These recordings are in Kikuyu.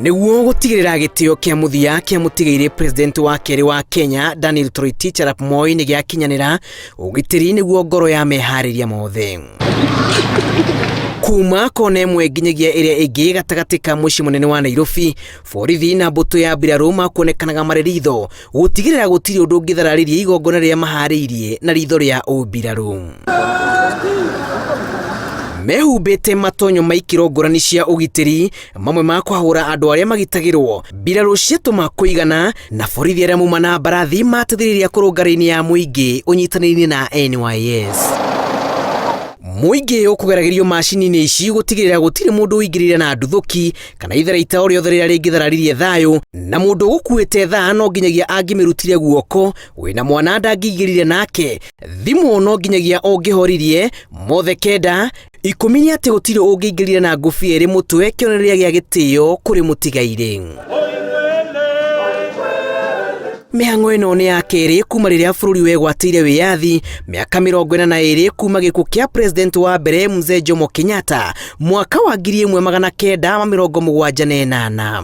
Nĩguo gũtigĩrĩra gĩtĩo kĩa mũthia kĩa mũtigairĩ president wa kerĩ wa Kenya Daniel Toroitich arap Moi nĩ gĩakinyanĩra, ũgitĩri nĩguo ngoro ya meharĩria mothe. Kuma kona ĩmwe nginyagia ĩrĩa ĩngĩ gatagatĩ ka mũciĩ mũnene wa Nairobi, borithi na mbũtũ ya mbirarũ makuonekanaga marĩ ritho gũtigĩrĩra gũtirĩ ũndũ ũngĩthararĩria igongona rĩrĩa maharĩirie na ritho rĩa ũmbirarũ. Mehumbĩte matonyo ma ikĩro ngũrani cia ũgitĩri, mamwe ma kũhahũra andũ arĩa magitagĩrwo, mbirarũ ciatũma kũigana na borithi arĩa mauma na mbarathi mateithĩrĩria kũrũnga raini ya mũingĩ ũnyitanĩri-inĩ na NYS. Mũingĩ ũkũgeragĩrio macini-inĩ ici gũtigĩrĩra gũtirĩ mũndũ ũingĩrĩire na nduthũki kana itharaita o rĩothe rĩrĩa rĩngĩthararirie thayũ, na mũndũ ũgũkuĩte thaa no nginyagia angĩmĩrutire guoko, wĩna mwana ndangĩingĩrire nake, thimũ no nginyagia ũngĩhoririe, mothe kenda, 10 nĩ atĩ gũtirĩ ũngĩingĩrire na ngũbia ĩrĩ mũtwe kĩonereria gĩa gĩtĩo kũrĩ mũtigairĩ. Mĩhang'o ĩno nĩ ya kerĩ kuma rĩrĩa bũrũri wegwatĩire wĩyathi mĩaka 42 kuma gĩkuũ kĩa president wa mbere Mzee Jomo Kenyatta mwaka wa 1978.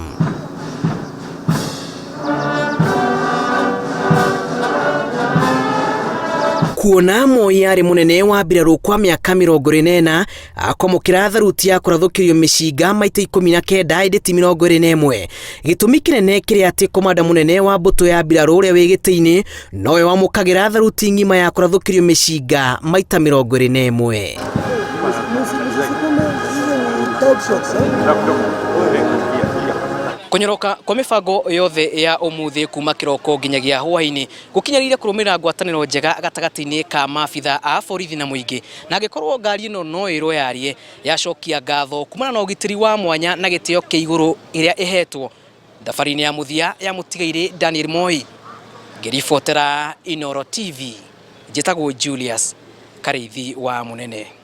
Kuona Moi arĩ mũnene wa mbirarũ kwa mĩaka 44 akwamũkĩra tharuti ya kũrathũkĩrio mĩcinga maita 19 ĩndĩ ti 21. Gĩtũmi kĩnene kĩrĩa atĩ komanda mũnene wa mbũtũ ya mbirarũ ũrĩa wĩ gĩtĩ-inĩ nowe wamũkagĩra tharuti ng'ima ya kũrathũkĩrio mĩcinga maita 21. Kũnyoroka kwa mĩbango yothe ya ũmũthĩ kuma kĩroko nginyagia hwaĩ-inĩ gũkinyanĩire kũrũmĩrĩra ngwatanĩro njega gatagatĩ-inĩ ka maabitha a borithi na mũingĩ. Na angĩkorwo ngari ĩno no ĩrwo yarie yacokia ngatho kumana na ũgitĩri wa mwanya na gĩtĩo kĩa igũrũ ĩrĩa ĩhetwo thabarĩ-inĩ ya mũthia ya mũtigairĩ Daniel Moi. Ngĩribotera Inooro TV, njĩtagwo Julius Karĩithi wa Mũnene.